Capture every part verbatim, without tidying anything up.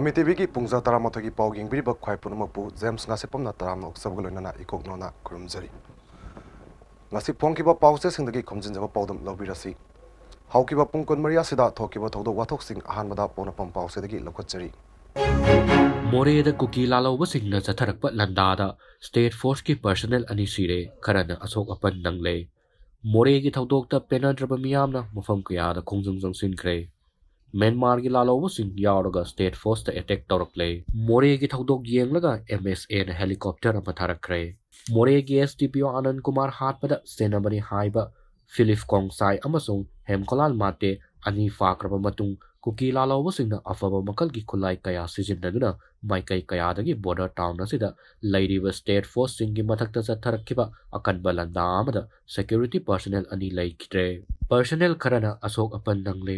ꯃꯤꯇꯤꯚꯤꯒꯤ ꯄꯨꯡꯖꯥ ꯇꯔꯥꯃꯥꯊꯣꯏꯒꯤ ꯄꯥꯎ ꯌꯦꯡꯕꯤꯔꯤꯕ ꯈ꯭ꯋꯥꯏ ꯄꯨꯝꯅꯃꯛꯄꯨ ꯖꯦꯝꯁ ꯉꯥꯁꯦꯞꯄꯝꯅ ꯇꯔꯥꯝꯅ ꯑꯣꯛꯆꯕꯒ ꯂꯣꯏꯅꯅ ꯏꯀꯣꯛꯅꯣꯅ ꯈꯨꯔꯨꯝꯖꯔꯤ꯫ ꯉꯁꯤ ꯐꯣꯡꯈꯤꯕ ꯄꯥꯎꯆꯦꯁꯤꯡꯗꯒꯤ ꯈꯣꯝꯖꯤꯟꯖꯕ ꯄꯥꯎꯗꯝ ꯂꯧꯕꯤꯔꯁꯤ꯫ ꯍꯧꯈꯤꯕ ꯄꯨꯡ ꯀꯨꯟꯃꯔꯤ ꯑꯁꯤꯗ ꯊꯣꯛꯈꯤꯕ ꯊꯧꯗꯣꯛ ꯋꯥꯊꯣꯛꯁꯤꯡ ꯑꯍꯥꯟꯕꯗ ꯄꯣꯛꯅꯐꯝ ꯄꯥꯎꯆꯦꯗꯒꯤ ꯂꯧꯈꯠꯆꯔꯤ꯫ ꯃꯣꯔꯦꯗ ꯀꯨꯀꯤ ꯂꯥꯂꯧꯕꯁꯤꯡꯅ ꯆꯠꯊꯔꯛꯄ ꯂꯥꯟꯗꯥꯗ ꯁ꯭ꯇꯦꯠ ꯐꯣꯔꯁꯀꯤ ꯄꯔꯁꯅꯦꯜ ꯑꯅꯤ ꯁꯤꯔꯦ, ꯈꯔꯅ ꯑꯁꯣꯛ ꯑꯄꯟ ꯅꯪꯂꯦ꯫ ꯃꯣꯔꯦꯒꯤ ꯊꯧꯗꯣꯛꯇ ꯄꯦꯟꯅꯗ꯭ꯔꯕ ꯃꯤꯌꯥꯝꯅ ꯃꯐꯝ ꯀꯌꯥꯗ ꯈꯣꯡꯖꯪ ꯆꯪꯁꯤꯟꯈ꯭ꯔꯦ꯫ ꯃ꯭ꯌꯥꯟꯃꯥꯔꯒꯤ ꯂꯥꯂꯧꯕꯁꯤꯡ ꯌꯥꯎꯔꯒ ꯁ꯭ꯇꯦꯠ ꯐꯣꯔꯁꯇ ꯑꯦꯇꯦꯛ ꯇꯧꯔꯛꯂꯦ꯫ ꯃꯣꯔꯦꯒꯤ ꯊꯧꯗꯣꯛ ꯌꯦꯡꯂꯒ ꯑꯦꯝ ꯑꯦꯁ ꯑꯦꯅ ꯍꯦꯂꯤꯀꯣꯞꯇꯔ ꯑꯃ ꯊꯥꯔꯛꯈ꯭ꯔꯦ꯫ ꯃꯣꯔꯦꯒꯤ ꯑꯦꯁ ꯗꯤ ꯄꯤ ꯑꯣ ꯑꯅꯟ ꯀꯨꯃꯥꯔ ꯍꯥꯠꯄꯗ ꯁꯦꯟꯅꯕꯅꯤ ꯍꯥꯏꯕ ꯐꯤꯂꯤꯞ ꯀꯣꯡꯁꯥꯏ ꯑꯃꯁꯨꯡ ꯍꯦꯝꯈꯣꯂꯥꯜ ꯃꯥꯇꯦ ꯑꯅꯤ ꯐꯥꯈ꯭ꯔꯕ ꯃꯇꯨꯡ, ꯀꯨꯀꯤ ꯂꯥꯂꯧꯕꯁꯤꯡꯅ ꯑꯐꯕ ꯃꯈꯜꯒꯤ ꯈꯨꯠꯂꯥꯏ ꯀꯌꯥ ꯁꯤꯖꯤꯟꯅꯗꯨꯅ ꯃꯥꯏꯀꯩ ꯀꯌꯥꯗꯒꯤ ꯕꯣꯔꯗꯔ ꯇꯥꯎꯟ ꯑꯁꯤꯗ ꯂꯩꯔꯤꯕ ꯁ꯭ꯇꯦꯠ ꯐꯣꯔꯁꯁꯤꯡꯒꯤ ꯃꯊꯛꯇ ꯆꯠꯊꯔꯛꯈꯤꯕ ꯑꯀꯟꯕ ꯂꯥꯟꯗꯥ ꯑꯃꯗ ꯁꯦꯀ꯭ꯌꯨꯔꯤꯇꯤ ꯄꯔꯁꯅꯦꯜ ꯑꯅꯤ ꯂꯩꯈꯤꯗ꯭ꯔꯦ꯫ ꯄꯔꯁꯅꯦꯜ ꯈꯔꯅ ꯑꯁꯣꯛ ꯑꯄꯟ ꯅꯪꯂꯦ꯫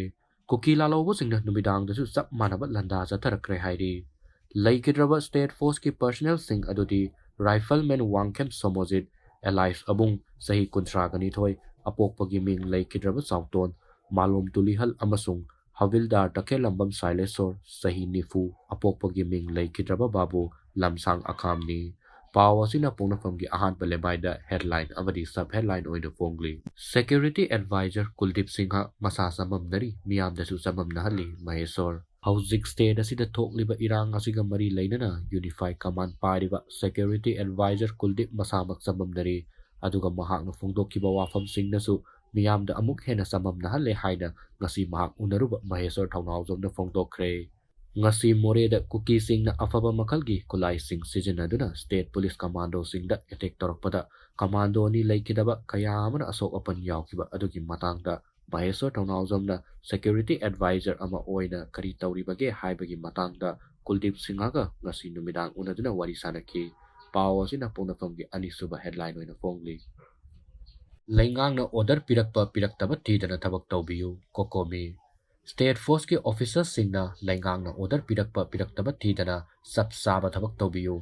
ꯀꯨꯀꯤ ꯂꯥꯂꯧꯕꯁꯤꯡꯅ ꯅꯨꯃꯤꯗꯥꯡꯗꯁꯨ ꯆꯞ ꯃꯥꯟꯅꯕ ꯂꯥꯟꯗꯥ ꯆꯠꯊꯔꯛꯈ꯭ꯔꯦ ꯍꯥꯏꯔꯤ꯫ ꯂꯩꯈꯤꯗ꯭ꯔꯕ ꯁ꯭ꯇꯦꯠ ꯐꯣꯔꯁꯀꯤ ꯄꯔꯁꯅꯦꯜꯁꯤꯡ ꯑꯗꯨꯗꯤ ꯔꯥꯏꯐꯜꯃꯦꯟ ꯋꯥꯡꯈꯦꯝ ꯁꯣꯃꯣꯖꯤꯠ, ꯑꯦꯂꯥꯏꯁ ꯑꯕꯨꯡ, ꯆꯍꯤ ꯀꯨꯟꯊ꯭ꯔꯥꯒ ꯅꯤꯊꯣꯏ, ꯑꯄꯣꯛꯄꯒꯤ ꯃꯤꯡ ꯂꯩꯈꯤꯗ꯭ꯔꯕ ꯆꯥꯎꯇꯣꯟ, ꯃꯥꯂꯣꯝ ꯇꯨꯂꯤꯍꯜ ꯑꯃꯁꯨꯡ ꯍꯕꯤꯜꯗꯥꯔ ꯇꯈꯦꯜꯂꯝꯕꯝ ꯁꯥꯏꯂꯦꯁꯣꯔ, ꯆꯍꯤ ꯅꯤꯐꯨ, ꯑꯄꯣꯛꯄꯒꯤ ꯃꯤꯡ ꯂꯩꯈꯤꯗ꯭ꯔꯕ ꯕꯥꯕꯨ ꯂꯝꯁꯥꯡ ꯑꯈꯥꯝꯅꯤ꯫ ꯄꯥꯎ ꯑꯁꯤꯅ ꯄꯣꯛꯅꯐꯝꯒꯤ ꯑꯍꯥꯟꯕ ꯂꯦꯕꯥꯏꯗ ꯍꯦꯗꯂꯥꯏꯟ ꯑꯃꯗꯤ ꯁꯕ ꯍꯦꯗꯂꯥꯏꯟ ꯑꯣꯏꯅ ꯐꯣꯡꯂꯤ꯫ ꯁꯦꯀ꯭ꯌꯨꯔꯤꯇꯤ ꯑꯦꯗꯚꯥꯏꯖꯔ ꯀꯨꯜꯗꯤꯞ ꯁꯤꯡꯍ ꯃꯁꯥ ꯆꯃꯝꯅꯔꯤ, ꯃꯤꯌꯥꯝꯗꯁꯨ ꯆꯃꯝꯅꯍꯜꯂꯤ ꯃꯍꯦꯁꯣꯔ꯫ ꯍꯧꯖꯤꯛ ꯁ꯭ꯇꯦꯠ ꯑꯁꯤꯗ ꯊꯣꯛꯂꯤꯕ ꯏꯔꯥꯡ ꯑꯁꯤꯒ ꯃꯔꯤ ꯂꯩꯅꯅ ꯌꯨꯅꯤꯐꯥꯏ ꯀꯃꯥꯟ ꯄꯥꯏꯔꯤꯕ ꯁꯦꯀ꯭ꯌꯨꯔꯤꯇꯤ ꯑꯦꯗꯚꯥꯏꯖꯔ ꯀꯨꯜꯗꯤꯞ ꯃꯁꯥꯃꯛ ꯆꯃꯝꯅꯔꯤ, ꯑꯗꯨꯒ ꯃꯍꯥꯛꯅ ꯐꯣꯡꯗꯣꯛꯈꯤꯕ ꯋꯥꯐꯝꯁꯤꯡꯅꯁꯨ ꯃꯤꯌꯥꯝꯗ ꯑꯃꯨꯛ ꯍꯦꯟꯅ ꯆꯃꯝꯅꯍꯜꯂꯦ ꯍꯥꯏꯅ ꯉꯁꯤ ꯃꯍꯥꯛ ꯎꯅꯔꯨꯕ ꯃꯍꯦꯁꯣꯔ ꯊꯧꯅꯥꯎꯖꯝꯅ ꯐꯣꯡꯗꯣꯛꯈ꯭ꯔꯦ꯫ ꯉꯁꯤ ꯃꯣꯔꯦꯗ ꯀꯨꯀꯤꯁꯤꯡꯅ ꯑꯐꯕ ꯃꯈꯜꯒꯤ ꯈꯨꯠꯂꯥꯏꯁꯤꯡ ꯁꯤꯖꯤꯟꯅꯗꯨꯅ ꯁ꯭ꯇꯦꯠ ꯄꯨꯂꯤꯁ ꯀꯃꯥꯟꯗꯣꯁꯤꯡꯗ ꯑꯦꯇꯦꯛ ꯇꯧꯔꯛꯄꯗ ꯀꯃꯥꯟꯗꯣ ꯑꯅꯤ ꯂꯩꯈꯤꯗꯕ ꯀꯌꯥ ꯑꯃꯅ ꯑꯁꯣꯛ ꯑꯄꯟ ꯌꯥꯎꯈꯤꯕ ꯑꯗꯨꯒꯤ ꯃꯇꯥꯡꯗ ꯃꯍꯦꯁꯣꯔ ꯊꯧꯅꯥꯎꯖꯝꯅ ꯁꯦꯀ꯭ꯌꯨꯔꯤꯇꯤ ꯑꯦꯗꯚꯥꯏꯖꯔ ꯑꯃ ꯑꯣꯏꯅ ꯀꯔꯤ ꯇꯧꯔꯤꯕꯒꯦ ꯍꯥꯏꯕꯒꯤ ꯃꯇꯥꯡꯗ ꯀꯨꯜꯗꯤꯞ ꯁꯤꯡꯍꯒ ꯉꯁꯤ ꯅꯨꯃꯤꯗꯥꯡ ꯎꯅꯗꯨꯅ ꯋꯥꯔꯤ ꯁꯥꯅꯈꯤ꯫ ꯄꯥꯎ ꯑꯁꯤꯅ ꯄꯣꯛꯅꯐꯝꯒꯤ ꯑꯅꯤꯁꯨꯕ ꯍꯦꯗꯂꯥꯏꯟ ꯑꯣꯏꯅ ꯐꯣꯡꯂꯤ꯫ ꯂꯩꯉꯥꯛꯅ ꯑꯣꯔꯗꯔ ꯄꯤꯔꯛꯄ ꯄꯤꯔꯛꯇꯕ ꯊꯤꯗꯅ ꯊꯕꯛ ꯇꯧꯕꯤꯌꯨ, ꯀꯣꯀꯣꯃꯤ꯫ ꯁ꯭ꯇꯦꯠ ꯐꯣꯔꯁꯀꯤ ꯑꯣꯐꯤꯁꯔꯁꯤꯡꯅ ꯂꯩꯉꯥꯛꯅ ꯑꯣꯔꯗꯔ ꯄꯤꯔꯛꯄ ꯄꯤꯔꯛꯇꯕ ꯊꯤꯗꯅ ꯆꯞ ꯆꯥꯕ ꯊꯕꯛ ꯇꯧꯕꯤꯌꯨ꯫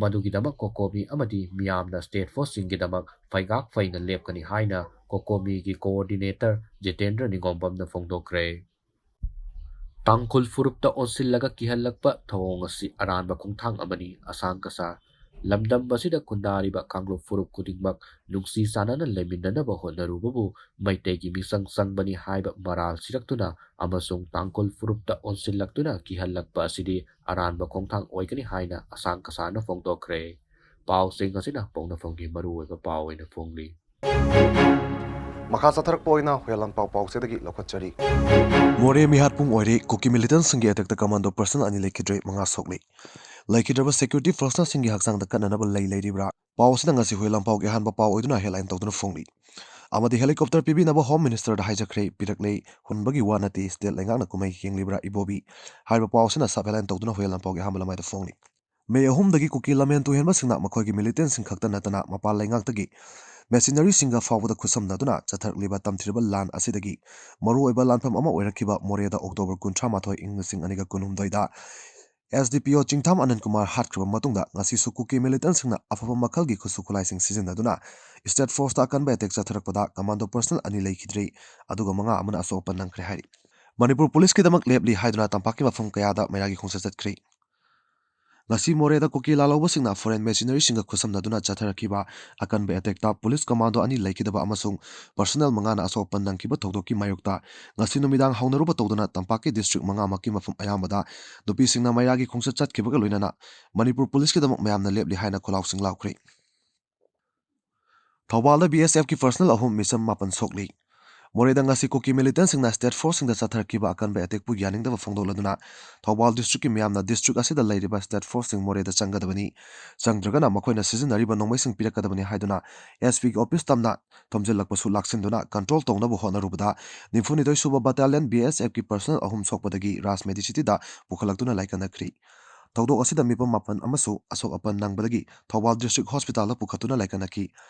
ꯃꯗꯨꯒꯤꯗꯃꯛ ꯀꯣꯀꯣꯃꯤ ꯑꯃꯗꯤ ꯃꯤꯌꯥꯝꯅ ꯁ꯭ꯇꯦꯠ ꯐꯣꯔꯁꯁꯤꯡꯒꯤꯗꯃꯛ ꯐꯩꯒꯥꯛ ꯐꯩꯅ ꯂꯦꯞꯀꯅꯤ ꯍꯥꯏꯅ ꯀꯣꯀꯣꯃꯤꯒꯤ ꯀꯣꯑꯣꯔꯗꯤꯅꯦꯇꯔ ꯖꯤꯇꯦꯟꯗ꯭ꯔ ꯅꯤꯉꯣꯝꯕꯝꯅ ꯐꯣꯡꯗꯣꯛꯈ꯭ꯔꯦ꯫ ꯇꯥꯡꯈꯨꯜ ꯐꯨꯔꯨꯞꯇ ꯑꯣꯟꯁꯤꯜꯂꯒ ꯀꯤꯍꯜꯂꯛꯄ ꯊꯧꯑꯣꯡ ꯑꯁꯤ ꯑꯔꯥꯟꯕ ꯈꯣꯡꯊꯥꯡ ꯑꯃꯅꯤ꯫ ꯑꯁꯥꯡ ꯀꯁꯥ ꯂꯝꯗꯝ ꯑꯁꯤꯗ ꯈꯨꯟꯗꯥꯔꯤꯕ ꯀꯥꯡꯂꯨꯞ ꯐꯨꯔꯨꯞ ꯈꯨꯗꯤꯡꯃꯛ ꯅꯨꯡꯁꯤ ꯆꯥꯟꯅꯅ ꯂꯩꯃꯤꯟꯅꯅꯕ ꯍꯣꯠꯅꯔꯨꯕꯕꯨ ꯃꯩꯇꯩꯒꯤ ꯃꯤꯆꯪ ꯆꯪꯕꯅꯤ ꯍꯥꯏꯕ ꯃꯔꯥꯜ ꯁꯤꯔꯛꯇꯨꯅ ꯑꯃꯁꯨꯡ ꯇꯥꯡꯈꯨꯜ ꯐꯨꯔꯨꯞꯇ ꯑꯣꯟꯁꯤꯜꯂꯛꯇꯨꯅ ꯀꯤꯍꯜꯂꯛꯄ ꯑꯁꯤꯗꯤ ꯑꯔꯥꯟꯕ ꯈꯣꯡꯊꯥꯡ ꯑꯣꯏꯒꯅꯤ ꯍꯥꯏꯅ ꯑꯁꯥꯡ ꯀꯁꯥꯅ ꯐꯣꯡꯗꯣꯛꯈ꯭ꯔꯦ꯫ ꯄꯥꯎꯁꯤꯡ ꯑꯁꯤꯅ ꯄꯣꯛꯅꯐꯝꯒꯤ ꯃꯔꯨꯑꯣꯏꯕ ꯄꯥꯎ ꯑꯣꯏꯅ ꯐꯣꯡꯂꯤ꯫ ꯃꯈꯥ ꯆꯠꯊꯔꯛꯄ ꯑꯣꯏꯅ ꯍꯨꯌꯦꯟ ꯂꯥꯟꯄꯥꯎ ꯄꯥꯎꯆꯦꯗꯒꯤ ꯂꯧꯈꯠꯆꯔꯤ꯫ ꯃꯣꯔꯦ ꯃꯤꯍꯥꯠ ꯄꯨꯡ ꯑꯣꯏꯔꯦ, ꯀꯨꯀꯤ ꯃꯤꯂꯤꯇꯦꯟꯁꯤꯡꯒꯤ ꯑꯦꯇꯦꯛꯇ ꯀꯃꯥꯟꯗꯣ ꯄꯔꯁꯅꯦꯜ ꯑꯅꯤ ꯂꯩꯈꯤꯗ꯭ꯔꯦ, ꯃꯉꯥ ꯁꯣꯛꯂꯤ꯫ ꯂꯩꯈꯤꯗ꯭ꯔꯕ ꯁꯦꯀ꯭ꯌꯨꯔꯤꯇꯤ ꯐꯣꯔꯁꯅꯔꯁꯤꯡꯒꯤ ꯍꯛꯆꯥꯡꯗ ꯀꯟꯅꯅꯕ ꯂꯩ ꯂꯩꯔꯤꯕ꯭ꯔꯥ? ꯄꯥꯎ ꯑꯁꯤꯅ ꯉꯁꯤ ꯍꯨꯌꯦꯟ ꯂꯥꯟꯄꯥꯎꯒꯤ ꯑꯍꯥꯟꯕ ꯄꯥꯎ ꯑꯣꯏꯗꯨꯅ ꯍꯦꯗꯂꯥꯏꯟ ꯇꯧꯗꯨꯅ ꯐꯣꯡꯂꯤ꯫ ꯑꯃꯗꯤ ꯍꯦꯂꯤꯀꯣꯞꯇꯔ ꯄꯤꯕꯤꯅꯕ ꯍꯣꯝ ꯃꯤꯅꯤꯁꯇꯔꯗ ꯍꯥꯏꯖꯈ꯭ꯔꯦ, ꯄꯤꯔꯛꯂꯦ, ꯍꯨꯟꯕꯒꯤ ꯋꯥ ꯅꯠꯇꯦ, ꯁ꯭ꯇꯦꯠ ꯂꯩꯉꯥꯛꯅ ꯀꯨꯝꯍꯩ ꯌꯦꯡꯂꯤꯕ꯭ꯔꯥ ꯏꯕꯣꯕꯤ? ꯍꯥꯏꯔꯤꯕ ꯄꯥꯎ ꯑꯁꯤꯅ ꯁꯕ ꯍꯦꯗꯂꯥꯏꯟ ꯇꯧꯗꯨꯅ ꯍꯨꯌꯦꯟ ꯂꯥꯟꯄꯥꯎꯒꯤ ꯑꯍꯥꯟꯕ ꯂꯃꯥꯏꯗ ꯐꯣꯡꯂꯤ꯫ ꯃꯦ ꯑꯍꯨꯝꯗꯒꯤ ꯀꯨꯀꯤ ꯂꯝꯍꯦꯟ ꯇꯨꯍꯦꯟꯕꯁꯤꯡꯅ ꯃꯈꯣꯏꯒꯤ ꯃꯤꯂꯤꯇꯦꯟꯁꯤꯡ ꯈꯛꯇ ꯅꯠꯇꯅ ꯃꯄꯥꯟ ꯂꯩꯉꯥꯛꯇꯒꯤ ꯃꯦꯁꯤꯅꯔꯤꯁꯤꯡꯒ ꯐꯥꯎꯕꯗ ꯈꯨꯠꯁꯝꯅꯗꯨꯅ ꯆꯠꯊꯔꯛꯂꯤꯕ ꯇꯝꯊꯤꯔꯕ ꯂꯥꯟ ꯑꯁꯤꯗꯒꯤ ꯃꯔꯨꯑꯣꯏꯕ ꯂꯥꯟꯐꯝ ꯑꯃ ꯑꯣꯏꯔꯛꯈꯤꯕ ꯃꯣꯔꯦꯗ ꯑꯣꯛꯇꯣꯕꯔ ꯀꯨꯟꯊ꯭ꯔꯥ ꯃꯥꯊꯣꯏ, ꯏꯪ ꯂꯤꯁꯤꯡ ꯑꯅꯤꯒ ꯀꯨꯟꯍꯨꯝꯗꯣꯏꯗ ꯑꯦꯁ ꯗꯤ ꯄꯤ ꯑꯣ ꯆꯤꯡꯊꯥꯝ ꯑꯅꯟ ꯀꯨꯃꯥꯔ ꯍꯥꯠꯈ꯭ꯔꯕ ꯃꯇꯨꯡꯗ ꯉꯁꯤꯁꯨ ꯀꯨꯀꯤ ꯃꯤꯂꯤꯇꯦꯟꯁꯤꯡꯅ ꯑꯐꯕ ꯃꯈꯜꯒꯤ ꯈꯨꯠꯁꯨ ꯈꯨꯠꯂꯥꯏꯁꯤꯡ ꯁꯤꯖꯤꯟꯅꯗꯨꯅ ꯁ꯭ꯇꯦꯠ ꯐꯣꯔꯁꯇ ꯑꯀꯟꯕ ꯑꯦꯇꯦꯛ ꯆꯠꯊꯔꯛꯄꯗ ꯀꯃꯥꯟꯗꯣ ꯄꯔꯁꯅꯦꯜ ꯑꯅꯤ ꯂꯩꯈꯤꯗ꯭ꯔꯦ, ꯑꯗꯨꯒ ꯃꯉꯥ ꯑꯃꯅ ꯑꯁꯣꯛ ꯑꯄꯟ ꯅꯪꯈ꯭ꯔꯦ ꯍꯥꯏꯔꯤ꯫ ꯃꯅꯤꯄꯨꯔ ꯄꯨꯂꯤꯁꯀꯤꯗꯃꯛ ꯂꯦꯞꯂꯤ ꯍꯥꯏꯗꯨꯅ ꯇꯝꯄꯥꯛꯀꯤ ꯃꯐꯝ ꯀꯌꯥꯗ ꯃꯩꯔꯥꯒꯤ ꯈꯣꯡꯆꯠ ꯆꯠꯈ꯭ꯔꯦ꯫ ꯉꯁꯤ ꯃꯣꯔꯦꯗ ꯀꯨꯀꯤ ꯂꯥꯜꯍꯧꯕꯁꯤꯡꯅ ꯐꯣꯔꯦꯟ ꯃꯦꯁꯤꯅꯔꯤꯁꯤꯡꯒ ꯈꯨꯠꯁꯝꯅꯗꯨꯅ ꯆꯠꯊꯔꯛꯈꯤꯕ ꯑꯀꯟꯕ ꯑꯦꯇꯦꯛꯇ ꯄꯨꯂꯤꯁ ꯀꯃꯥꯟꯗꯣ ꯑꯅꯤ ꯂꯩꯈꯤꯗꯕ ꯑꯃꯁꯨꯡ ꯄꯔꯁꯅꯦꯜ ꯃꯉꯥꯅ ꯑꯁꯣꯛ ꯑꯄꯟ ꯅꯪꯈꯤꯕ ꯊꯧꯗꯣꯛꯀꯤ ꯃꯥꯌꯣꯛꯇ ꯉꯁꯤ ꯅꯨꯃꯤꯗꯥꯡ ꯍꯧꯅꯔꯨꯕ ꯇꯧꯗꯨꯅ ꯇꯝꯄꯥꯛꯀꯤ ꯗꯤꯁꯇ꯭ꯔꯤꯛ ꯃꯉꯥꯃꯛꯀꯤ ꯃꯐꯝ ꯑꯌꯥꯝꯕꯗ ꯅꯨꯄꯤꯁꯤꯡꯅ ꯃꯩꯔꯥꯒꯤ ꯈꯣꯡꯆꯠ ꯆꯠꯈꯤꯕꯒ ꯂꯣꯏꯅꯅ ꯃꯅꯤꯄꯨꯔ ꯄꯨꯂꯤꯁꯀꯤꯗꯃꯛ ꯃꯌꯥꯝꯅ ꯂꯦꯞꯂꯤ ꯍꯥꯏꯅ ꯈꯣꯜꯂꯥꯎꯁꯤꯡ ꯂꯥꯎꯈ꯭ꯔꯦ꯫ ꯊꯧꯕꯥꯜꯗ ꯕꯤ ꯑꯦꯁ ꯑꯦꯐꯀꯤ ꯄꯔꯁꯅꯦꯜ ꯑꯍꯨꯝ, ꯃꯤꯆꯝ ꯃꯥꯄꯟ ꯁꯣꯛꯂꯤ꯫ ꯃꯣꯔꯦꯗ ꯉꯁꯤ ꯀꯨꯀꯤ ꯃꯤꯂꯤꯇꯦꯟꯁꯤꯡꯅ ꯁ꯭ꯇꯦꯠ ꯐꯣꯔꯁꯁꯤꯡꯗ ꯆꯠꯊꯔꯛꯈꯤꯕ ꯑꯀꯟꯕ ꯑꯦꯇꯦꯛꯄꯨ ꯌꯥꯅꯤꯡꯗꯕ ꯐꯣꯡꯗꯣꯛꯂꯗꯨꯅ ꯊꯧꯕꯥꯜ ꯗꯤꯁꯇ꯭ꯔꯤꯛꯀꯤ ꯃꯤꯌꯥꯝꯅ ꯗꯤꯁꯇ꯭ꯔꯤꯛ ꯑꯁꯤꯗ ꯂꯩꯔꯤꯕ ꯁ꯭ꯇꯦꯠ ꯐꯣꯔꯁꯁꯤꯡ ꯃꯣꯔꯦꯗ ꯆꯪꯒꯗꯕꯅꯤ, ꯆꯪꯗ꯭ꯔꯒꯅ ꯃꯈꯣꯏꯅ ꯁꯤꯖꯤꯟꯅꯔꯤꯕ ꯅꯣꯡꯃꯩꯁꯤꯡ ꯄꯤꯔꯛꯀꯗꯕꯅꯤ ꯍꯥꯏꯗꯨꯅ ꯑꯦꯁ ꯄꯤꯒꯤ ꯑꯣꯐꯤꯁ ꯇꯝꯅ ꯊꯣꯝꯖꯤꯜꯂꯛꯄꯁꯨ ꯂꯥꯛꯁꯤꯟꯗꯨꯅ ꯀꯟꯇ꯭ꯔꯣꯜ ꯇꯧꯅꯕ ꯍꯣꯠꯅꯔꯨꯕꯗ ꯅꯤꯐꯨꯅꯤꯊꯣꯏ ꯁꯨꯕ ꯕꯠꯇꯥꯂꯤꯌꯟ ꯕꯤ ꯑꯦꯁ ꯑꯦꯐꯀꯤ ꯄꯔꯁꯅꯦꯜ ꯑꯍꯨꯝ ꯁꯣꯛꯄꯗꯒꯤ ꯔꯥꯖ ꯃꯦꯗꯤꯁꯤꯇꯤꯗ ꯄꯨꯈꯠꯂꯛꯇꯨꯅ ꯂꯥꯏꯀꯠꯅꯈ꯭ꯔꯤ꯫ ꯊꯧꯗꯣꯛ ꯑꯁꯤꯗ ꯃꯤꯄꯨꯝ ꯃꯥꯄꯟ ꯑꯃꯁꯨ ꯑꯁꯣꯛ ꯑꯄꯟ ꯅꯪꯕꯗꯒꯤ ꯊꯧꯕꯥꯜ ꯗꯤꯁꯇ꯭ꯔꯤꯛ ꯍꯣꯁꯄꯤꯇꯥꯜꯗ ꯄꯨꯈꯠꯇꯨꯅ ꯂꯥꯏꯀꯠꯅꯈꯤ꯫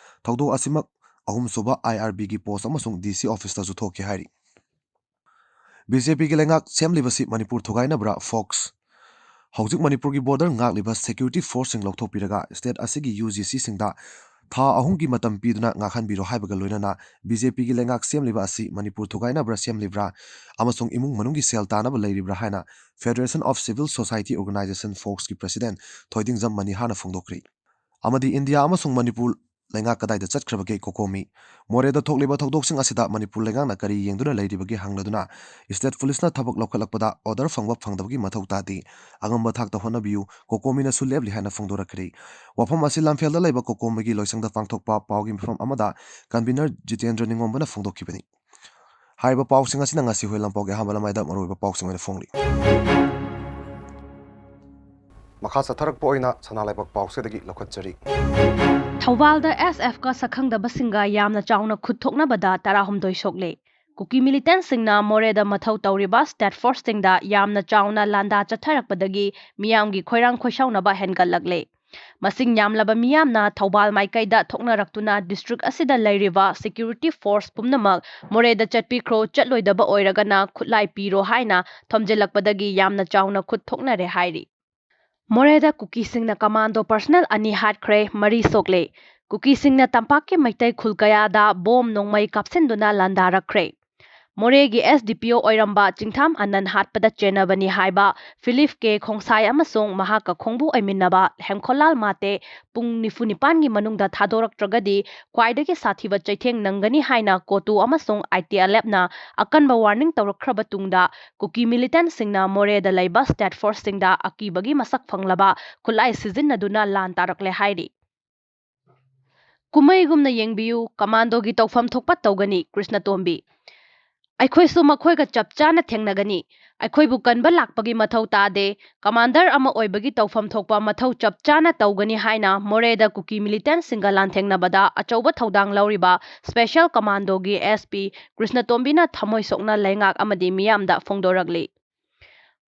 ꯊꯧꯗꯣꯛ ꯑꯁꯤꯃꯛ ꯑꯍꯨꯝꯁꯨꯕ ꯑꯥꯏ ꯑꯥꯔ ꯕꯤꯒꯤ ꯄꯣꯁ ꯑꯃꯁꯨꯡ ꯗꯤ ꯁꯤ ꯑꯣꯐꯤꯁꯇꯁꯨ ꯊꯣꯛꯈꯤ ꯍꯥꯏꯔꯤ꯫ ꯕꯤ ꯖꯦ ꯄꯤꯒꯤ ꯂꯩꯉꯥꯛ ꯁꯦꯝꯂꯤꯕꯁꯤ ꯃꯅꯤꯄꯨꯔ ꯊꯨꯒꯥꯏꯅꯕ꯭ꯔꯥ? ꯐꯣꯛꯁ꯫ ꯍꯧꯖꯤꯛ ꯃꯅꯤꯄꯨꯔꯒꯤ ꯕꯣꯔꯗꯔ ꯉꯥꯛꯂꯤꯕ ꯁꯦꯀ꯭ꯌꯨꯔꯤꯇꯤ ꯐꯣꯔꯁꯁꯤꯡ ꯂꯧꯊꯣꯛꯄꯤꯔꯒ ꯁ꯭ꯇꯦꯠ ꯑꯁꯤꯒꯤ ꯌꯨ ꯖꯤ ꯁꯤꯁꯤꯡꯗ ꯊꯥ ꯑꯍꯨꯝꯒꯤ ꯃꯇꯝ ꯄꯤꯗꯨꯅ ꯉꯥꯛꯍꯟꯕꯤꯔꯣ ꯍꯥꯏꯕꯒ ꯂꯣꯏꯅꯅ ꯕꯤ ꯖꯦ ꯄꯤꯒꯤ ꯂꯩꯉꯥꯛ ꯁꯦꯝꯂꯤꯕ ꯑꯁꯤ ꯃꯅꯤꯄꯨꯔ ꯊꯨꯒꯥꯏꯅꯕ꯭ꯔꯥ ꯁꯦꯝꯂꯤꯕ꯭ꯔꯥ ꯑꯃꯁꯨꯡ ꯏꯃꯨꯡ ꯃꯅꯨꯡꯒꯤ ꯁꯦꯜ ꯇꯥꯅꯕ ꯂꯩꯔꯤꯕ꯭ꯔꯥ ꯍꯥꯏꯅ Federation of Civil Society Organization, ꯐꯣꯛꯁꯀꯤ president ꯊꯣꯏꯗꯤꯡꯖꯝ ꯃꯅꯤꯍꯥꯅ ꯐꯣꯡꯗꯣꯛꯈ꯭ꯔꯤ꯫ ꯑꯃꯗꯤ ꯏꯟꯗꯤꯌꯥ ꯑꯃꯁꯨꯡ ꯃꯅꯤꯄꯨꯔ ꯂꯩꯉꯥꯛ ꯀꯗꯥꯏꯗ ꯆꯠꯈ꯭ꯔꯕꯒꯦ? ꯀꯣꯀꯣꯃꯤ꯫ ꯃꯣꯔꯦꯗ ꯊꯣꯛꯂꯤꯕ ꯊꯧꯗꯣꯛꯁꯤꯡ ꯑꯁꯤꯗ ꯃꯅꯤꯄꯨꯔ ꯂꯩꯉꯥꯛꯅ ꯀꯔꯤ ꯌꯦꯡꯗꯨꯅ ꯂꯩꯔꯤꯕꯒꯦ ꯍꯪꯂꯗꯨꯅ state policeꯅ ꯊꯕꯛ ꯂꯧꯈꯠꯂꯛꯄꯗ order ꯐꯪꯕ ꯐꯪꯗꯕꯒꯤ ꯃꯊꯧ ꯇꯥꯗꯦ, ꯑꯉꯝꯕ ꯊꯥꯛꯇ ꯍꯣꯠꯅꯕꯤꯌꯨ, ꯀꯣꯀꯣꯃꯤꯅꯁꯨ ꯂꯦꯞꯂꯤ ꯍꯥꯏꯅ ꯐꯣꯡꯗꯣꯔꯛꯈ꯭ꯔꯤ꯫ ꯋꯥꯐꯝ ꯑꯁꯤ ꯂꯝꯐꯦꯜꯗ ꯂꯩꯕ ꯀꯣꯀꯣꯃꯤꯒꯤ ꯂꯣꯏꯁꯪꯗ ꯄꯥꯡꯊꯣꯛꯄ ꯄꯥꯎꯒꯤ ꯃꯤꯐꯝ ꯑꯃꯗ convener ꯖꯤꯇꯦꯟꯗ꯭ꯔ ꯅꯤꯉꯣꯝꯕꯅ ꯐꯣꯡꯗꯣꯛꯈꯤꯕꯅꯤ꯫ ꯍꯥꯏꯔꯤꯕ ꯄꯥꯎꯁꯤꯡ ꯑꯁꯤꯅ ꯉꯁꯤ ꯍꯨꯏ ꯂꯝꯄꯥꯎꯒꯤ ꯑꯍꯥꯟꯕ ꯂꯃꯥꯏꯗ ꯃꯔꯨꯑꯣꯏꯕ ꯄꯥꯎꯁꯤꯡ ꯑꯣꯏꯅ ꯐꯣꯡꯂꯤ꯫ ꯃꯈꯥ ꯆꯠꯊꯔꯛꯄ ꯑꯣꯏꯅ ꯁꯅꯥ ꯂꯩꯕꯥꯛ ꯄꯥꯎꯁꯦꯗꯒꯤ ꯂꯧꯈꯠꯆꯔꯤ꯫ ꯊꯧꯕꯥꯜꯗ ꯑꯦꯁ ꯑꯦꯐꯀ ꯁꯛꯈꯪꯗꯕꯁꯤꯡꯒ ꯌꯥꯝꯅ ꯆꯥꯎꯅ ꯈꯨꯠ ꯊꯣꯛꯅꯕꯗ ꯇꯔꯥꯍꯨꯝꯗꯣꯏ ꯁꯣꯛꯂꯦ꯫ ꯀꯨꯀꯤ militantꯁꯤꯡꯅ ꯃꯣꯔꯦꯗ ꯃꯊꯧ ꯇꯧꯔꯤꯕ state forceꯁꯤꯡꯗ ꯌꯥꯝꯅ ꯆꯥꯎꯅ ꯂꯥꯟꯗꯥ ꯆꯠꯊꯔꯛꯄꯗꯒꯤ ꯃꯤꯌꯥꯝꯒꯤ ꯈꯣꯏꯔꯥꯡ ꯈꯣꯏꯁꯥꯎꯅꯕ ꯍꯦꯟꯒꯠꯂꯛꯂꯦ꯫ ꯃꯁꯤꯡ ꯌꯥꯝꯂꯕ ꯃꯤꯌꯥꯝꯅ ꯊꯧꯕꯥꯜ ꯃꯥꯏꯀꯩꯗ ꯊꯣꯛꯅꯔꯛꯇꯨꯅ district ꯑꯁꯤꯗ ꯂꯩꯔꯤꯕ security force ꯄꯨꯝꯅꯃꯛ ꯃꯣꯔꯦꯗ ꯆꯠꯄꯤꯈ꯭ꯔꯣ, ꯆꯠꯂꯣꯏꯗꯕ ꯑꯣꯏꯔꯒꯅ ꯈꯨꯠꯂꯥꯏ ꯄꯤꯔꯣ ꯍꯥꯏꯅ ꯊꯣꯝꯖꯤꯜꯂꯛꯄꯗꯒꯤ ꯌꯥꯝꯅ ꯆꯥꯎꯅ ꯈꯨꯠ ꯊꯣꯛꯅꯔꯦ ꯍꯥꯏꯔꯤ꯫ ꯃꯣꯔꯦꯗ ꯀꯨꯀꯤꯁꯤꯡꯅ commando personnel ꯑꯅꯤ ꯍꯥꯠꯈ꯭ꯔꯦ, ꯃꯔꯤ ꯁꯣꯛꯂꯦ꯫ ꯀꯨꯀꯤꯁꯤꯡꯅ ꯇꯝꯄꯥꯛꯀꯤ ꯃꯩꯇꯩ ꯈꯨꯜ ꯀꯌꯥꯗ ꯕꯣꯝ ꯅꯣꯡꯃꯩ ꯀꯥꯞꯁꯤꯟꯗꯨꯅ ꯂꯥꯟꯗꯥꯔꯛꯈ꯭ꯔꯦ꯫ ꯃꯣꯔꯦꯒꯤ ꯑꯦꯁ ꯗꯤ ꯄꯤ ꯑꯣ ꯑꯣꯏꯔꯝꯕ ꯆꯤꯡꯊꯥꯝ ꯑꯅꯟ ꯍꯥꯠꯄꯗ ꯆꯦꯟꯅꯕꯅꯤ ꯍꯥꯏꯕ ꯐꯤꯂꯤꯞ ꯀꯦ ꯈꯣꯡꯁꯥꯏ ꯑꯃꯁꯨꯡ ꯃꯍꯥꯛꯀ ꯈꯣꯡꯕꯨ ꯑꯣꯏꯃꯤꯟꯅꯕ ꯍꯦꯝꯈꯣꯂꯥꯜ ꯃꯥꯇꯦ ꯄꯨꯡ ꯅꯤꯐꯨ ꯅꯤꯄꯥꯟꯒꯤ ꯃꯅꯨꯡꯗ ꯊꯥꯗꯣꯔꯛꯇ꯭ꯔꯒꯗꯤ ꯈ꯭ꯋꯥꯏꯗꯒꯤ ꯁꯥꯊꯤꯕ ꯆꯩꯊꯦꯡ ꯅꯪꯒꯅꯤ ꯍꯥꯏꯅ ꯀꯣꯇꯨ ꯑꯃꯁꯨꯡ ꯑꯥꯏ ꯇꯤ ꯑꯦꯜ ꯑꯦꯐꯅ ꯑꯀꯟꯕ warning ꯇꯧꯔꯛꯈ꯭ꯔꯕ ꯇꯨꯡꯗ ꯀꯨꯀꯤ militantꯁꯤꯡꯅ ꯃꯣꯔꯦꯗ ꯂꯩꯕ state forceꯁꯤꯡꯗ ꯑꯀꯤꯕꯒꯤ ꯃꯁꯛ ꯐꯪꯂꯕ ꯈꯨꯠꯂꯥꯏ ꯁꯤꯖꯤꯟꯅꯗꯨꯅ ꯂꯥꯟ ꯇꯥꯔꯛꯂꯦ ꯍꯥꯏꯔꯤ꯫ ꯀꯨꯝꯍꯩꯒꯨꯝꯅ ꯌꯦꯡꯕꯤꯌꯨ, commandoꯒꯤ ꯇꯧꯐꯝ ꯊꯣꯛꯄ ꯇꯧꯒꯅꯤ, ꯀ꯭ꯔꯤꯁꯅꯇꯣꯝꯕꯤ꯫ ꯑꯩꯈꯣꯏꯁꯨ ꯃꯈꯣꯏꯒ ꯆꯞ ꯆꯥꯅ ꯊꯦꯡꯅꯒꯅꯤ꯫ ꯑꯩꯈꯣꯏꯕꯨ ꯀꯟꯕ ꯂꯥꯛꯄꯒꯤ ꯃꯊꯧ ꯇꯥꯗꯦ꯫ Commander ꯑꯃ ꯑꯣꯏꯕꯒꯤ ꯇꯧꯐꯝ ꯊꯣꯛꯄ ꯃꯊꯧ ꯆꯞ ꯆꯥꯅ ꯇꯧꯒꯅꯤ ꯍꯥꯏꯅ ꯃꯣꯔꯦꯗ ꯀꯨꯀꯤ militantꯁꯤꯡꯒ ꯂꯥꯟꯊꯦꯡꯅꯕꯗ ꯑꯆꯧꯕ ꯊꯧꯗꯥꯡ ꯂꯧꯔꯤꯕ special commandoꯒꯤ ꯑꯦꯁ ꯄꯤ ꯀ꯭ꯔꯤꯁꯅꯇꯣꯝꯕꯤꯅ ꯊꯃꯣꯏ ꯁꯣꯛꯅ ꯂꯩꯉꯥꯛ ꯑꯃꯗꯤ ꯃꯤꯌꯥꯝꯗ ꯐꯣꯡꯗꯣꯔꯛꯂꯤ꯫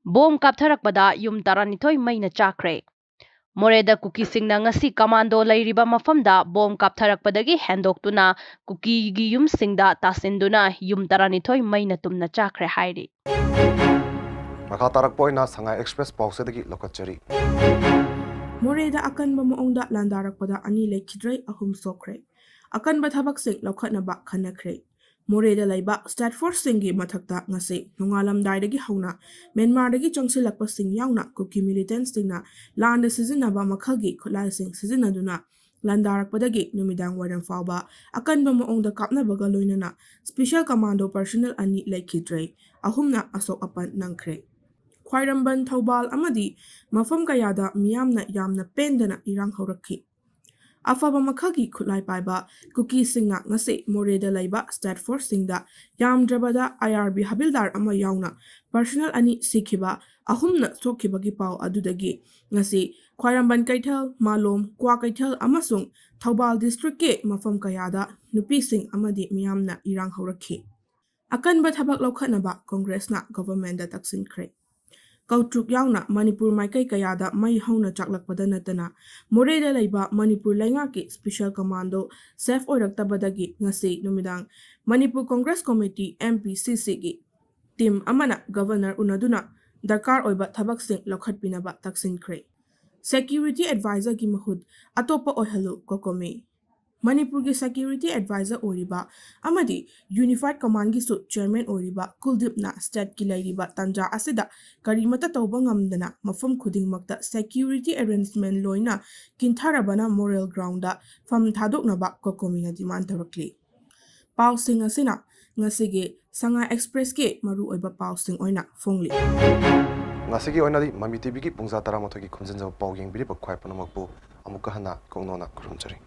ꯕꯣꯝ ꯀꯥꯞꯊꯔꯛꯄꯗ ꯌꯨꯝ ꯇꯔꯥꯅꯤꯊꯣꯏ ꯃꯩꯅ ꯆꯥꯛꯈ꯭ꯔꯦ꯫ ꯃꯣꯔꯦꯗ ꯀꯨꯀꯤꯁꯤꯡꯅ ꯉꯁꯤ commando ꯂꯩꯔꯤꯕ ꯃꯐꯝꯗ ꯕꯣꯝ ꯀꯥꯞꯊꯔꯛꯄꯗꯒꯤ ꯍꯦꯟꯗꯣꯛꯇꯨꯅ ꯀꯨꯀꯤꯒꯤ ꯌꯨꯝꯁꯤꯡꯗ ꯇꯥꯁꯤꯟꯗꯨꯅ ꯌꯨꯝ ꯇꯔꯥꯅꯤꯊꯣꯏ ꯃꯩꯅ ꯇꯨꯝꯅ ꯆꯥꯛꯈ꯭ꯔꯦ ꯍꯥꯏꯔꯤ꯫ ꯃꯈꯥ ꯇꯥꯔꯛꯄ ꯑꯣꯏꯅ ꯁꯉꯥꯏ ꯑꯦꯛꯁꯄ꯭ꯔꯦꯁ ꯄꯥꯎꯆꯦꯗꯒꯤ ꯂꯧꯈꯠꯆꯔꯤ꯫ ꯃꯣꯔꯦꯗ ꯑꯀꯟꯕ ꯃꯑꯣꯡꯗ ꯂꯥꯟꯗꯥꯔꯛꯄꯗ ꯑꯅꯤ ꯂꯩꯈꯤꯗ꯭ꯔꯦ, ꯑꯍꯨꯝ ꯁꯣꯛꯈ꯭ꯔꯦ꯫ ꯑꯀꯟꯕ ꯊꯕꯛꯁꯤꯡ ꯂꯧꯈꯠꯅꯕ ꯈꯟꯅꯈ꯭ꯔꯦ꯫ ꯃꯣꯔꯦꯗ ꯂꯩꯕ ꯁ꯭ꯇꯦꯠ ꯐꯣꯔꯁꯁꯤꯡꯒꯤ ꯃꯊꯛꯇ ꯉꯁꯤ ꯅꯣꯡꯉꯥꯜꯂꯝꯗꯥꯏꯗꯒꯤ ꯍꯧꯅ ꯃ꯭ꯌꯥꯟꯃꯥꯔꯗꯒꯤ ꯆꯪꯁꯤꯜꯂꯛꯄꯁꯤꯡ ꯌꯥꯎꯅ ꯀꯨꯀꯤ ꯃꯤꯂꯤꯇꯦꯟꯠꯁꯤꯡꯅ ꯂꯥꯟꯗ ꯁꯤꯖꯤꯟꯅꯕ ꯃꯈꯜꯒꯤ ꯈꯨꯠꯂꯥꯏꯁꯤꯡ ꯁꯤꯖꯤꯟꯅꯗꯨꯅ ꯂꯥꯟꯗꯥꯔꯛꯄꯗꯒꯤ ꯅꯨꯃꯤꯗꯥꯡ ꯋꯥꯏꯔꯝ ꯐꯥꯎꯕ ꯑꯀꯟꯕ ꯃꯑꯣꯡꯗ ꯀꯥꯞꯅꯕꯒ ꯂꯣꯏꯅꯅ ꯁ꯭ꯄꯦꯁꯤꯌꯦꯜ ꯀꯃꯥꯟꯗꯣ ꯄꯔꯁꯣꯅꯦꯜ ꯑꯅꯤ ꯂꯩꯈꯤꯗ꯭ꯔꯦ, ꯑꯍꯨꯝꯅ ꯑꯁꯣꯛ ꯑꯄꯟ ꯅꯪꯈ꯭ꯔꯦ꯫ ꯈ꯭ꯋꯥꯏꯔꯝꯕꯟ, ꯊꯧꯕꯥꯜ ꯑꯃꯗꯤ ꯃꯐꯝ ꯀꯌꯥꯗ ꯃꯤꯌꯥꯝꯅ ꯌꯥꯝꯅ ꯄꯦꯟꯗꯅ ꯏꯔꯥꯡ ꯍꯧꯔꯛꯈꯤ꯫ ꯑꯐꯕ ꯃꯈꯜꯒꯤ ꯈꯨꯠꯂꯥꯏ ꯄꯥꯏꯕ ꯀꯨꯀꯤꯁꯤꯡꯅ ꯉꯁꯤ ꯃꯣꯔꯦꯗ ꯂꯩꯕ ꯁ꯭ꯇꯦꯠ ꯐꯣꯔꯁꯁꯤꯡꯗ ꯌꯥꯝꯗ꯭ꯔꯕꯗ ꯑꯥꯏ ꯑꯥꯔ ꯕꯤ ꯍꯕꯤꯜꯗꯥꯔ ꯑꯃ ꯌꯥꯎꯅ ꯄꯔꯁꯣꯅꯦꯜ ꯑꯅꯤ ꯁꯤꯈꯤꯕ, ꯑꯍꯨꯝꯅ ꯁꯣꯛꯈꯤꯕꯒꯤ ꯄꯥꯎ ꯑꯗꯨꯗꯒꯤ ꯉꯁꯤ ꯈ꯭ꯋꯥꯏꯔꯝꯕꯟ ꯀꯩꯊꯦꯜ, ꯃꯥꯂꯣꯝ, ꯀ꯭ꯋꯥꯀꯩꯊꯦꯜ ꯑꯃꯁꯨꯡ ꯊꯧꯕꯥꯜ ꯗꯤꯁꯇ꯭ꯔꯤꯛꯀꯤ ꯃꯐꯝ ꯀꯌꯥꯗ ꯅꯨꯄꯤꯁꯤꯡ ꯑꯃꯗꯤ ꯃꯤꯌꯥꯝꯅ ꯏꯔꯥꯡ ꯍꯧꯔꯛꯈꯤ꯫ ꯑꯀꯟꯕ ꯊꯕꯛ ꯂꯧꯈꯠꯅꯕ ꯀꯣꯡꯒ꯭ꯔꯦꯁꯅ ꯒꯣꯚꯔꯟꯃꯦꯟꯠꯇ ꯇꯛꯁꯤꯟꯈ꯭ꯔꯦ꯫ ꯀꯧꯇ꯭ꯔꯨꯛ ꯌꯥꯎꯅ ꯃꯅꯤꯄꯨꯔ ꯃꯥꯏꯀꯩ ꯀꯌꯥꯗ ꯃꯩ ꯍꯧꯅ ꯆꯥꯛꯂꯛꯄꯗ ꯅꯠꯇꯅ ꯃꯣꯔꯦꯗ ꯂꯩꯕ ꯃꯅꯤꯄꯨꯔ ꯂꯩꯉꯥꯛꯀꯤ ꯁ꯭ꯄꯦꯁꯤꯌꯦꯜ ꯀꯃꯥꯟꯗꯣ ꯁꯦꯐ ꯑꯣꯏꯔꯛꯇꯕꯗꯒꯤ ꯉꯁꯤ ꯅꯨꯃꯤꯗꯥꯡ Manipur Congress committee, M P ꯁꯤ ꯁꯤꯒꯤ ꯇꯤꯝ ꯑꯃꯅ ꯒꯕꯔꯅꯔ ꯎꯅꯗꯨꯅ ꯗꯔꯀꯥꯔ ꯑꯣꯏꯕ ꯊꯕꯛꯁꯤꯡ ꯂꯧꯈꯠꯄꯤꯅꯕ ꯇꯛꯁꯤꯟꯈ꯭ꯔꯦ꯫ ꯁꯦꯀ꯭ꯌꯨꯔꯤꯇꯤ ꯑꯦꯗꯚꯥꯏꯖꯔꯒꯤ ꯃꯍꯨꯠ ꯑꯇꯣꯞꯄ ꯑꯣꯏꯍꯜꯂꯨ, ꯀꯣꯀꯣꯃꯤ꯫ ꯃꯅꯤꯄꯨꯔꯒꯤ ꯁꯦꯀ꯭ꯌꯨꯔꯤꯇꯤ ꯑꯦꯗꯚꯥꯏꯖꯔ ꯑꯣꯏꯔꯤꯕ ꯑꯃꯗꯤ ꯌꯨꯅꯤꯐꯥꯏꯗ ꯀꯃꯥꯟꯒꯤꯁꯨ ꯆꯤꯌꯔꯃꯦꯟ ꯑꯣꯏꯔꯤꯕ ꯀꯨꯜꯗꯤꯞꯅ ꯁ꯭ꯇꯦꯠꯀꯤ ꯂꯩꯔꯤꯕ ꯇꯥꯟꯖꯥ ꯑꯁꯤꯗ ꯀꯔꯤꯃꯠꯇ ꯇꯧꯕ ꯉꯝꯗꯅ ꯃꯐꯝ ꯈꯨꯗꯤꯡꯃꯛꯇ ꯁꯦꯀ꯭ꯌꯨꯔꯤꯇꯤ ꯑꯦꯔꯦꯟꯖꯃꯦꯟꯠ ꯂꯣꯏꯅ ꯀꯤꯟꯊꯔꯕꯅ ꯃꯣꯔꯦꯜ ꯒ꯭ꯔꯥꯎꯟꯗ ꯐꯝ ꯊꯥꯗꯣꯛꯅꯕ ꯀꯣꯀꯣꯃꯤꯅ ꯗꯤꯃꯥꯟ ꯇꯧꯔꯛꯂꯤ꯫ ꯄꯥꯎꯁꯤꯡ ꯑꯁꯤꯅ ꯉꯁꯤꯒꯤ ꯁꯉꯥꯏ ꯑꯦꯛꯁꯄ꯭ꯔꯦꯁꯀꯤ ꯃꯔꯨꯑꯣꯏꯕ ꯄꯥꯎꯁꯤꯡ ꯑꯣꯏꯅ ꯐꯣꯡꯂꯤ꯫ ꯉꯁꯤꯒꯤ ꯑꯣꯏꯅꯗꯤ ꯃꯃꯤ ꯇꯤꯚꯤꯒꯤ ꯄꯨꯡꯖꯥ ꯇꯔꯥꯃꯥꯊꯣꯏꯒꯤ ꯈꯣꯝꯖꯤꯟꯖꯕ ꯄꯥꯎ ꯌꯦꯡꯕꯤꯔꯤꯕ ꯈ꯭ꯋꯥꯏ ꯄꯨꯝꯅꯃꯛꯄꯨ ꯑꯃꯨꯛꯀ ꯍꯟꯅ ꯀꯣꯛꯅꯣꯅ ꯈꯨꯔꯨꯝꯖꯔꯤ꯫